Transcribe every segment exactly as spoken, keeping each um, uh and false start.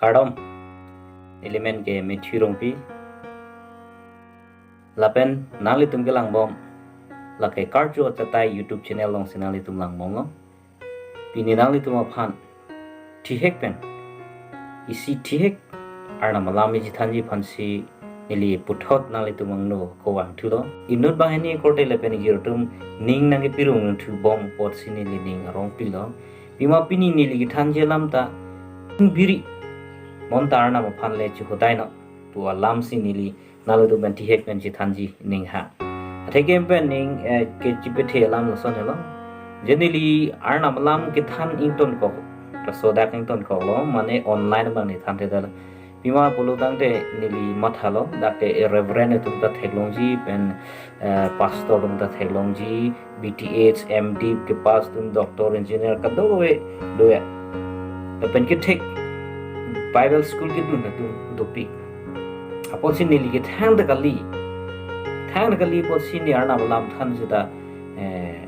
Kardom, neli men ke Matthew Rongpi. Lapen nanglitum kelangbom lake Karju Achatai YouTube channel alongsi nanglitum langbomlo. Pini nanglitum aphan thihek pen isi thihek Arnam alam echethanji aphansi neli puthot nanglitum angno kovang thulo. Inut banghini korte lapen ijir atum ning nangkepirung thubom apotsi neli ning arong pilo. Pima pini neli kethanji alam ta biri bonta Arnam aphan le chihodai non pu alamsi neli nanglitum pen thihek pen chethanji ning ha. Atheke pen ning, eh, kechipethe alam lason helo. Je neli Arnam alam kethan ingtonkok, laso dak ingtonkoklo, mane online abang neli thanthedetlo. Pima pulo tangte neli mathalo, dak te Reverend atum ta theklongji pen, eh, Pastor atum ta theklongji, B Th, M D kepass atum, Doctor, Engineer kadokave do ya. Lapen kethek Bible school kedun atum dopik. Apotsi neli ke thangta kali, thangta kali apotsi ne Arnam alam than seta, eh,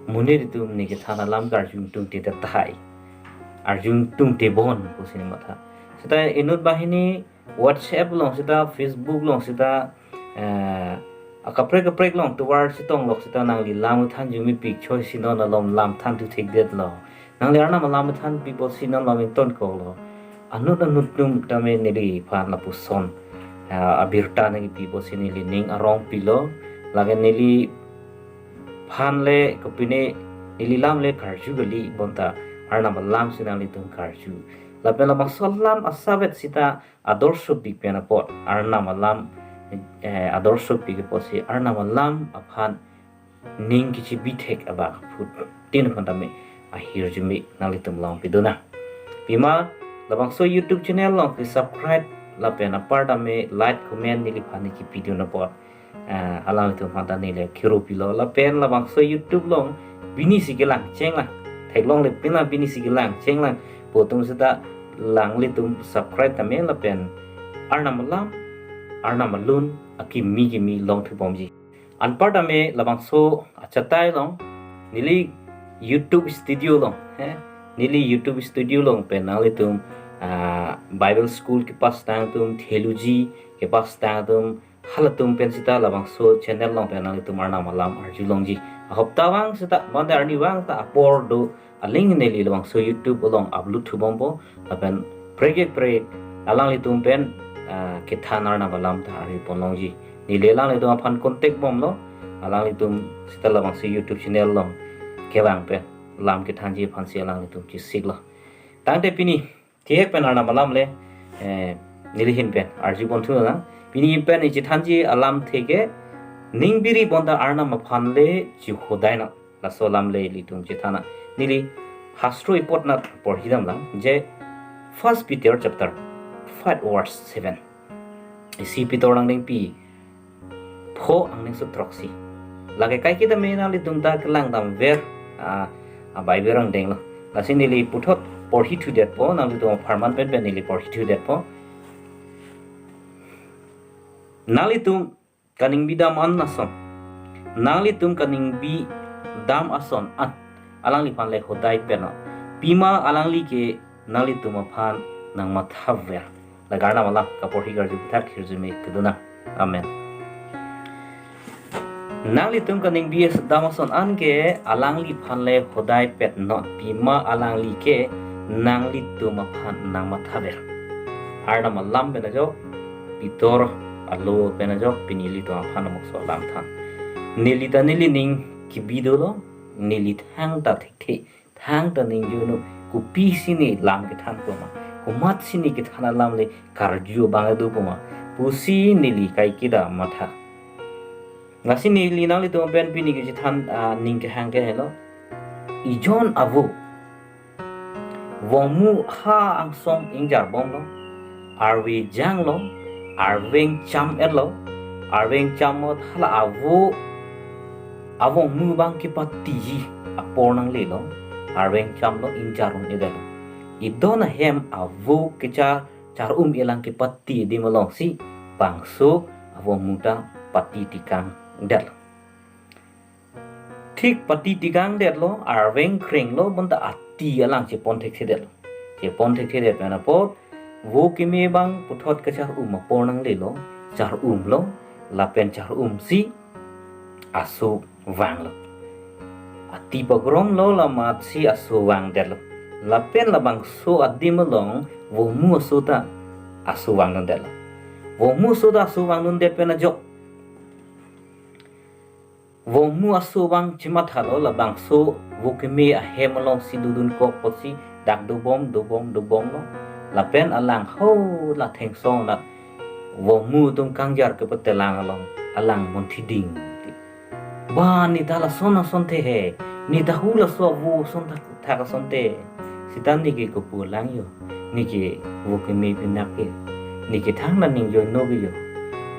monit atum ne kethan alam ke arjutungte tahai, arjutungte bon pusi ne matha. Seta inut banghini WhatsApp along seta, Facebook along seta, eh, akaprek kaprek along tovar chetong lok seta nangli lam than jumi pik choi si non alom lam than thu thekdetlo. Nangli Arnam alam thanpi apotsi non lam ingtonkoklo. Anut anut atum tame neliphan lapuson, eh, abirta nangkepi apotsi neli ning arong pilo. Lake neliphan le kopine neli lam le karju kali bonta Arnam alamsi nanglitum karju. Lapen labangso alam asavet seta adorsopik pen apot, Arnam alam, eh, adorsopik apotsi Arnam alam aphan ning kechibithek abang aphutin aphan tame ahirjume nanglitum long pidun nang. Pima labangso YouTube channel along ke subscribe lapen apar tame like, comment neliphan ne kepidun apot, eh, alanglitum aphan ta neli kiru pilo. Lapen labangso YouTube along pini si kelang chenglang, theklongle pina pini si kelang chenglang pu atum seta alanglitum subscribe tame lapen Arnam alam, Arnam alun akimi kimi long thubomji. Anpar tame labangso achatai along, neli YouTube studio along, he, neli YouTube studio along pen nanglitum, ah, Bible school kepass tang atum, theology kepass tang atum, halatum pen seta labangso channel along pen nanglitum Arnam alam arjulongji. Ahopta vang seta, mande arni vang ta apor do, aling neli labangso YouTube along upload thubompo, lapen prekek prek alanglitum pen, ah, kethan Arnam alam ta arjupon longji. Neli alanglitum aphan contact bomlo, alanglitum seta labangso YouTube channel along kevang pen lam kethanji aphansi alanglitum chesiklo. Tangte pini thihek pen Arnam alam le, eh, neli ahin pen arjupon thu nang. Pini pen echethanji alamthe ke ning biri bonta Arnam aphan le chihodai non. Laso alam le ilitum chethan nang. Neli hastro ipot nat porhidamlang je First Peter chapter five verse seven. Isi Peter nangdengpi pho angdengso throksi. Lake kaiketa me nanglitum ta kelangdamver, ah, ah, Bible angdenglo. Lasi neli puthot porhithudetpo, nanglitum apharman pen pen neli porhithudetpo. Nanglitum kaningbi dam an ason, nanglitum kaningbi dam ason an alangliphan le hodai peno. Pima alangli ke nanglitum aphan nangmathaver. Lake Arnam alam kaporhi karju aphuthak hirjume kedun nang. Amen. Nanglitum kaningbi dam ason an ke alangliphan le hodai pet non, pima alangli ke nanglitum aphan nangmathaver. Arnam alam pen ajok, Peter alo pen ajok, pini ilitum aphan amokso alam than. Neli ta neli ning kebi dolo, neli thangta thekthe, thangta ning junu, kopisi ne lam kethan poma, komatsi ne kethan alam le karju abang do poma pusi neli kaiketa matha. Lasi neli nanglitum pen pini kechethan, ah, ning kehang ke helo. Ijon avo vongmu ha angsong ingjarbomlo, arve janglo, arveng cham-etlo, arveng cham-ot hala avo avongmu abang kepatiji apor nanglelo, arveng chamlo, ingjar-un-edetlo. Idon ahem avo kechar char-um-elang kepati adim alongsi bangso avongmu ta pati tikang detlo. Thik pati tikang detlo, arveng krenglo, bonta ati alang chepon thekthedetlo. Chepon thekthedet pen apot Vo keme abang puthot kachar-um apor nanglelo, char-umlo, lapen char-umsi aso vanglo. Ati pagromlo, lamatsi aso vangdetlo. Lapen labangso adim along vomu aso ta aso vangdundetlo. Vomu aso ta aso vangdundet pen ajok, vomu aso abang chemathalo, labangso vo keme ahem alongsi dodunkok apotsi dak dobom, dobom, dobomlo. Lapen alang ho la thengsong la vomu atum kangjar kepetelang along alang munthi ding. Ba, ne ta lason asonte he, ne ta hu laso avo ason thak, thak asonte. Seta neke kopu lang jo, neke vo keme pinak ke, neke thangta ning joinok ke jo,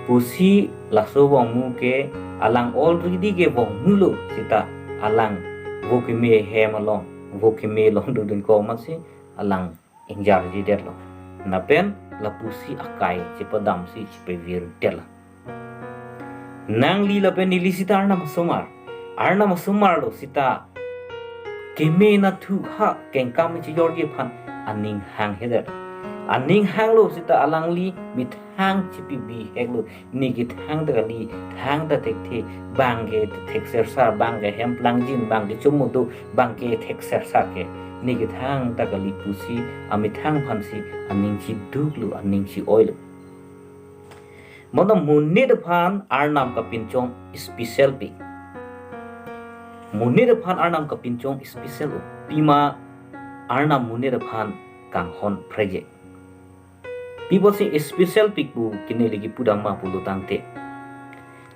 pusi laso vomu ke alang already ke vomulo, seta alang vo keme hem along, vo keme along dodunkok amatsi alang ingjarjidetlo. Lapen lapusi akai chepadamsi chepavirdetlo. Nangli lapen neli seta Arnam asomar. Arnam asomarlo, seta keme nathu ha kengkam chejorji aphan aning hanghedet. Aning hanglo, seta alangli methang chepibiheklo. Neke thangta kali, thangta thekthe, bang ke theksersar, bang ke hem plangjin, bang ke chomodo, bang ke theksersar ke, neke thangta kali pusi amethang aphansi aning chiduklo, aning chi-oilo. Bonta monit aphan Arnam kapinchong special pik. Monit aphan Arnam kapinchong special o. Pima Arnam monit aphan kanghon phrekje. Pi apotsi special pik pu ke neli kipudam ma pulo tangte,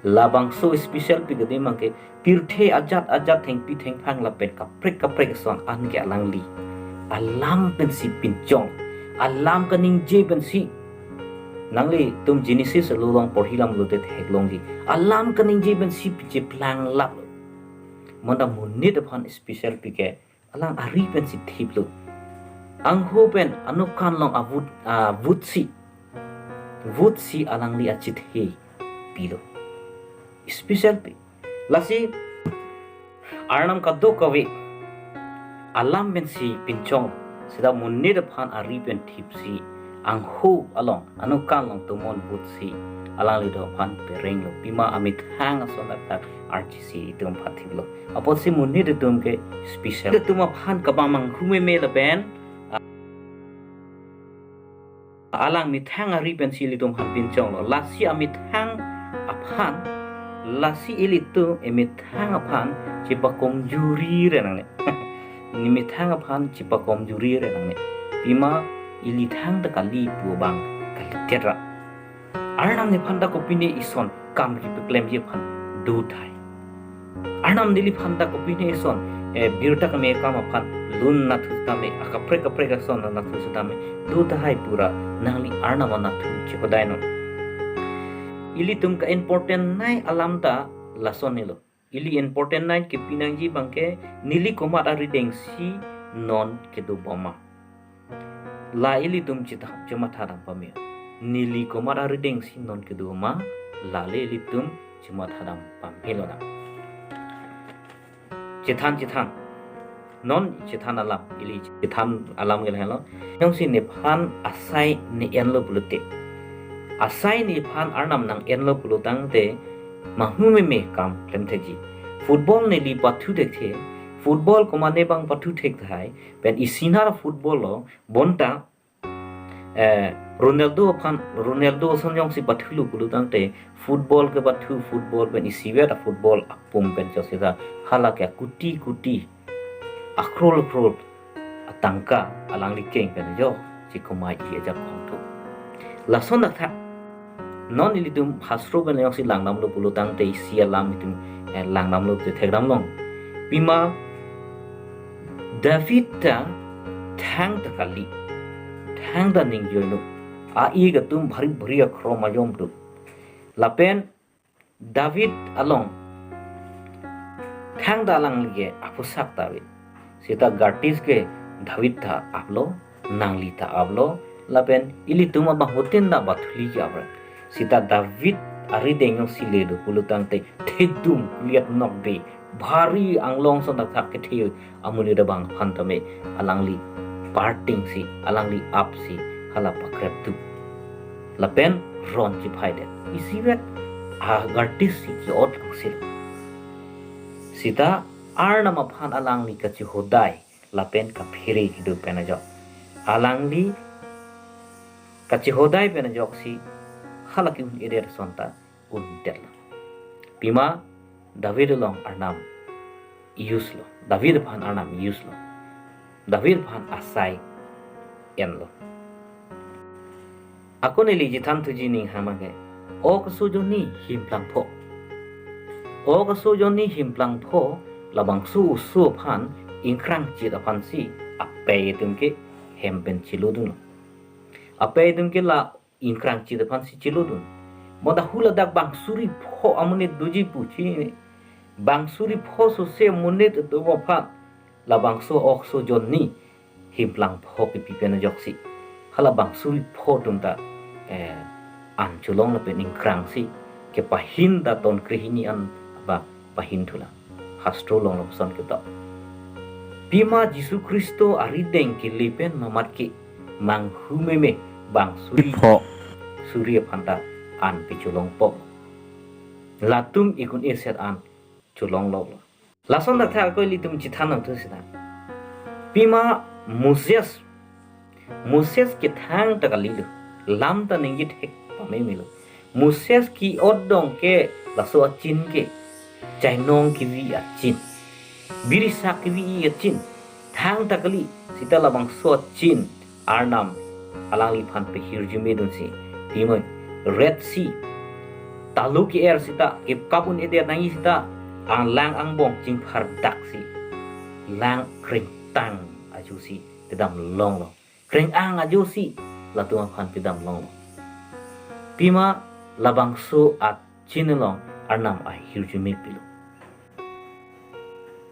labangso special pik adim abang ke pirthe ajat ajat, thengpi thengphang lapen kaprek kaprek ason an ke alangli alam pensi pinchong, alam kaningje pensi. Nanglitum Genesis along porhi lam lote theklongji, alam kaningje pensi picheplang laplo. Bonta monit aphan special pik ke alang ari pensi thiplo. Angho pen anokan along avut, avutsi, vutsi alangli achethe pilo. Special pik. Lasi Arnam kadokave alam pensi pinchong, seta monit aphan ari pen thipsi, angho along, anokan along tomon vutsi, alanglitum aphan perenglo. Pima amethang ason dak dak arjisi itum aphan thiplo. Apotsi monit atum ke special. Itum aphan kabang manghu meme lapen, a, alang methang ari pensi ilitum aphan pinchonglo. Lasi amethang aphan, lasi ilitum emethang aphan chepakomjuri re nangne. Ne methang aphan chepakomjuri re nangne. Pima ili thangta kali pu abang kalidet ra. Arnam nephan ta kopine ison kam kepaklemji aphan do tahai. Arnam neliphan ta kopine ison, eh, birta keme akam aphan lun nathu tame, akaprek kaprek ason nathu tame do tahai pura nangli Arnam nathu chehodai non. Ilitum ka-important nai alam ta lason helo. Ili important nai kepi nangji abang ke neli komat arideng si non kedobom ma. La ilitum chita, chemathadam pame. Neli komat arideng si non kedobom ma, lale ilitum chemathadam pamelo na. Chethan chethan. Non chethan alam, ili chethan alam ke lahelo. Jongsi nephan asai ne-enlo pulote, asai nephan Arnam nang-enlo pulo tangte, manghu meme kam klemthekji. Football neli pathu thekthe, football komane abang pathu thek tahai, pen isi nara football lo, bonta, eh, Ronaldo aphan, Ronaldo ason jongsi pathulo pulo tangte, football kepathu, football pen isivet a-football apum pen chosita, hala ke kuti kuti a-crore crore atangka alangli keng pen jo chekomai-i ajakong thu. Lason athak non ilitum hastro pen jongsi langdamlo pulo tangte isi alam itum, eh, langdamlo te thekdam long. Pima David ta thangta kali, thangta ning joinok, a-ik atum bhari bhari akhrom ajom do. Lapen David along thangta alangli ke aphusak ta ave. Seta Gath ke David ta aplo, nangli ta aplo, lapen ilitum abang hoten ta bathuli ke apre. Seta David arideng jongsi le do pulo tangte thedung liat nokbe, bhari anglong ason thakthak kethe amonit abang aphan tame alangli parting si, alangli ap si, hala pakreptu. Lapen ron chiphaidet. Isivet agartis si ke-ot langsil. Sita Arnam aphan alangli kachihodai lapen kaphere kedo pen ajok, alangli kachihodai pen ajoksi hala ke-un-edet ason ta un-edetlo. Pima David along Arnam use lo. David aphan Arnam use lo. David aphan asai enlo. Ako neli chethan thuji ning hama ke. Ok aso jonni himplang pho. Ok aso jonni himplang pho, labangso oso aphan ingkrang chit aphansi apei atum ke hem pen chelodunlo. Apei atum ke la ingkrang chit aphansi chelodun. Bonta hula dak bang suri pho amonit doji pu chini. Bang suri pho sose amonit atum aphan labangso ok aso jonni himplang pho kepi pen ajoksi hala bang suri pho atum ta, eh, an cholong lapen ingkrangsi kepahin ta ton krehini an ba pahin thulang. Hastro along lapuson ketok. Pima Jisu Khristo arideng kele pen mamat ke manghu meme bang suri pho suri aphan ta an picholong pok. Latum ikun eset an cholong lok lo. Lason dak thak ako ilitum chethan nangthu sita. Pima Moses, Moses ke thangta kalilo. Lam ta ningje thek pamemelo. Moses ke-ot dong ke laso achin ke chainong kevi achin, birisak kevi achin. Thangta kali, sita labangso achin Arnam alangliphan pehirjume dunsi. Pima Red Sea, talu ke-er sita, kep kapun eder nangji sita, alang angbong chingphar daksi, lang krengtang ajoksi kedam longlo. Kreng-ang ajoksi latum aphan kedam longlo. Pima labangso achin along Arnam ahirjume pilo.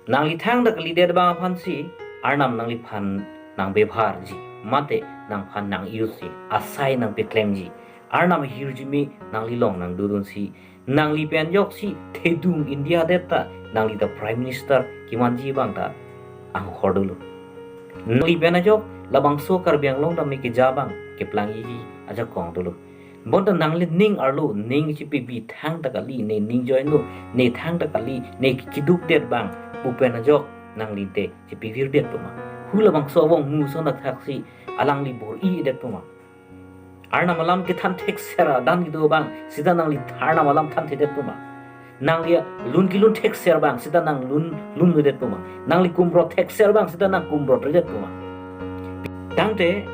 Nangli thangta kalidet abang aphansi Arnam nangliphan nangbebharji, mate nangphan nang-use ji, asai nangpeklemji. Arnam ahirjume nangli along nangdodunsi, nangli pen ajoksi thedung India det ta nangli ta Prime Minister kemanji abang ta anghor dolo. Nangli pen ajok labangso Karbi Anglong ta me keja abang keplangji ajakong dolo. Bonta nangli ning arlo, ning chipibi, thangta kali, ne ning join lo, ne thangta kali, ne keduk det abang pu pen ajok nangli te chipivirdet puma. Hula bangso abang mu ason dak thaksi alangli bor-idet puma. Arnam alam kethan thekser adan kedo abang sita nangli Arnam alam thanthedet puma. Nangli lun kelun thekser abang sita nang lun lunludet puma. Nangli kumrot thekser abang sita nang kumrotredet puma. Tangte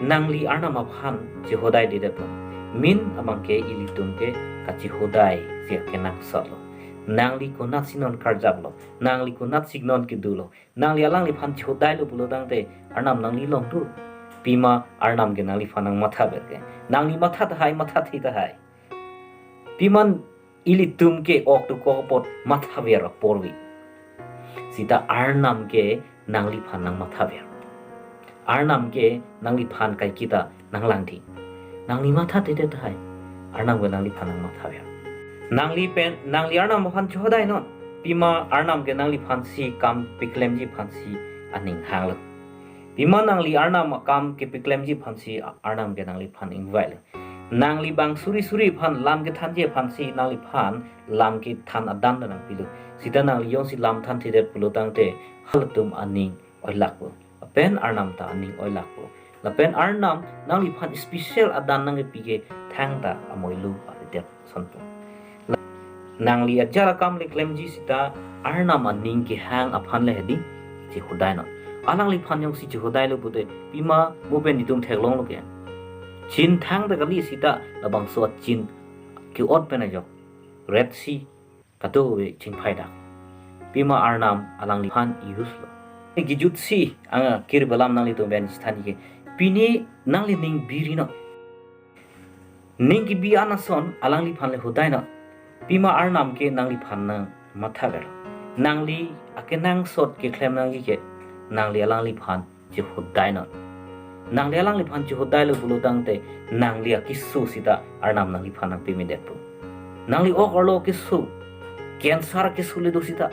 nangli Arnam aphan chehodaidedet puma. Min abang ke ilitum ke kachehodai si akenangsot lo. Nangli konatsi non karjap lo, nangli konatsi non kedo lo, nangli alangliphan chodailo pulo tangte Arnam nangli along do. Pima Arnam ke nangliphan nangmathaver ke. Nangli matha tahai, mathathe tahai. Pima ilitum ke ok dokok apot mathaver aporvi sita Arnam ke nangliphan nangmathaver. Arnam ke nangliphan kaiketa nanglangding. Nangli mathathedet tahai, Arnam ke nangliphan nangmathaver. Nangli pen, nangli Arnam aphan chohodai non. Pima Arnam ke nangliphansi kam peklemji aphansi aning hanglo. Pima nangli Arnam akam kepeklemji aphansi Arnam ke nangliphan ingvailo. Nangli bang suri suri aphan lam kethanji aphansi nangliphan lam kethan adan ta nangpilo. Sita nangli jongsi lam thanthedet pulo tangte halatum aning oilakpo. Lapen Arnam ta aning oilakpo. Lapen Arnam nangliphan special adan nangkepi ke thangta amoilo avedet asonpo. Nangli ajar akam le klemji sita Arnam aning kehang aphan le hedi chehodai non. Alangliphan jongsi chehodailo pute pima mo pen itum theklonglo ke. Chin thangta kali sita labangso achin ke-ot pen ajok Red Sea kadokave chingphai dak. Pima Arnam alangliphan use lo. Kejutsi anga kiri balam nanglitum pen chethanji ke. Pini nangli ning biri non. Ning kebi an ason alangliphan le hodai non. Pima Arnam ke nangliphan nangmathaver. Nangli akenangsot keklem nangji ke nangli alangliphan chehodai non. Nangli alangliphan chehodailo pulo tangte nangli akeso sita Arnam nangliphan nangpemedetpo. Nangli ok arlo keso, cancer keso le do sita,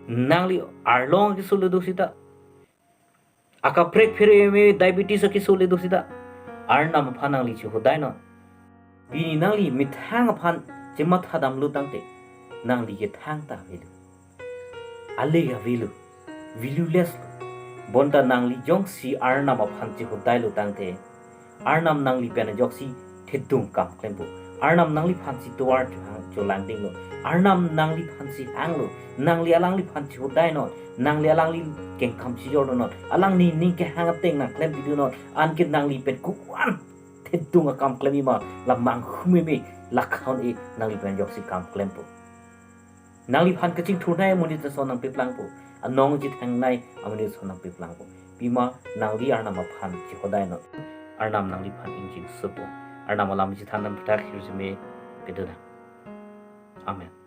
nangli arlong keso le do sita, Akaprek phere me diabetes akeso le do sita. Arnam aphan nangli chehodai non. Pini nangli methang aphan chematha damlo tangte, nangli kethang ta avelo. Ale avelo. Valueless lo. Bonta nangli jongsi Arnam aphan chehodai lo tangte, Arnam nangli pen ajoksi thedung kam klempo. Arnam nangliphan si tovar chohang cholangdinglo. Arnam nangliphan si hanglo. Nangli alangliphan chehodai non. Nangli alangli kengkam chijor non. Alangli ning kehang ateng nangklem video non. Anke nangli pen kuan thedung akam klem ima, la manghu meme, la khaun e, nangli pen ajoksi kam klempo. Nangliphan kachingthurnei amonit ason nangpeplangpo. Anong chethangnei amonit ason nangpeplangpo. Pima nangli Arnam aphan chehodai non. Arnam nangliphan ingjinsopo. Arnam alam chethan dam phuthak hirjume pedona. Amen.